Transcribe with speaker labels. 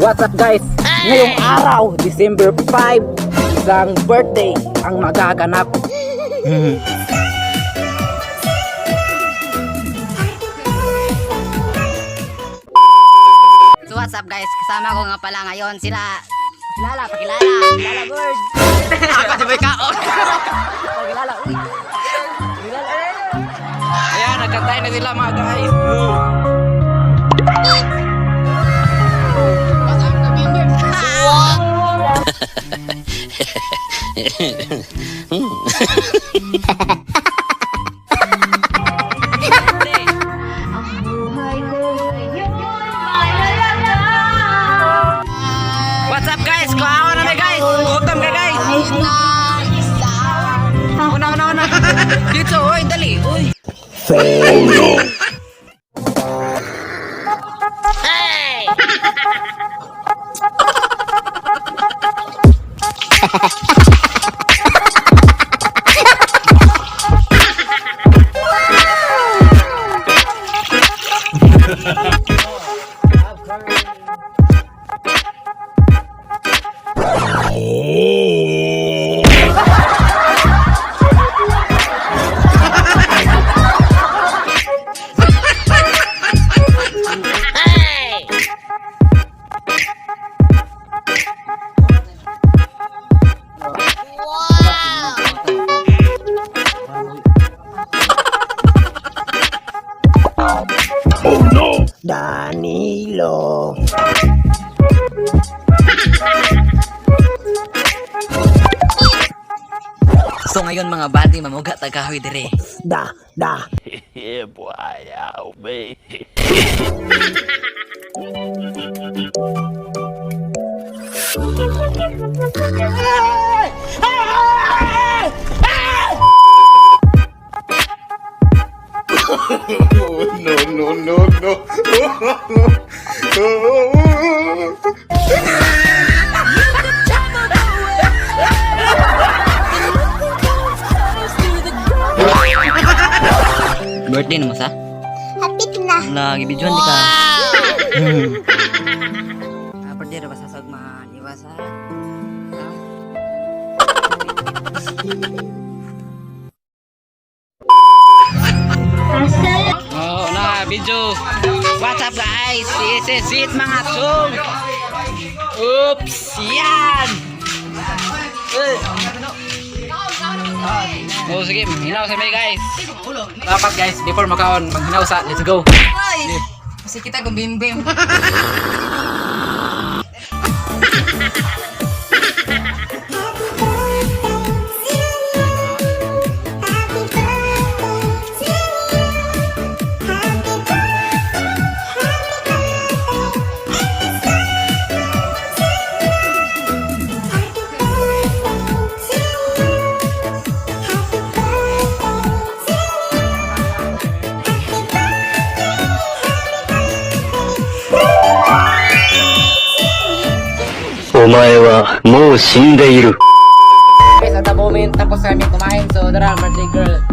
Speaker 1: What's up, guys? Ngayong araw, December 5, isang birthday ang magaganap.
Speaker 2: So what's up, guys? Kasama ko nga pala ngayon sila. Kilala, pakilala.
Speaker 1: Kilala, bird!
Speaker 2: Ako si Boy Kaon.
Speaker 1: Pakilala, uy! Kilala! Ayan, nagkantay na sila, mga guys. What's up, guys? Kuhawa na guys! Gutom ka, guys! Una, una, una! Dito, oy, dali! Uy!
Speaker 3: Danilo.
Speaker 2: So ngayon, mga buddy, mamuga tagahoy dire.
Speaker 3: Da, da.
Speaker 4: No, no, no, no.
Speaker 2: Birthday na mo sa?
Speaker 5: Hapit na.
Speaker 2: Lagi bidyoan di ka. Ah, birthday ra ba sa sagma? Di ba sa? Ha?
Speaker 1: Oh, na, video. What's up, guys? This is it, mga chong. Oops, yan! Eh. Oh, sige, hinaw sa may guys. Dapat, guys, before makaon, maghinaw sa, let's go.
Speaker 2: Ay! Kasi kita gumimbim.
Speaker 5: Happy birthday to you. Happy birthday, happy birthday, Happy birthday to you. Happy birthday to you. Happy birthday, happy birthday.
Speaker 6: お前はもう死んでいる。
Speaker 1: Guys, at the moment, tapos kami kumain. So, tara, birthday girl.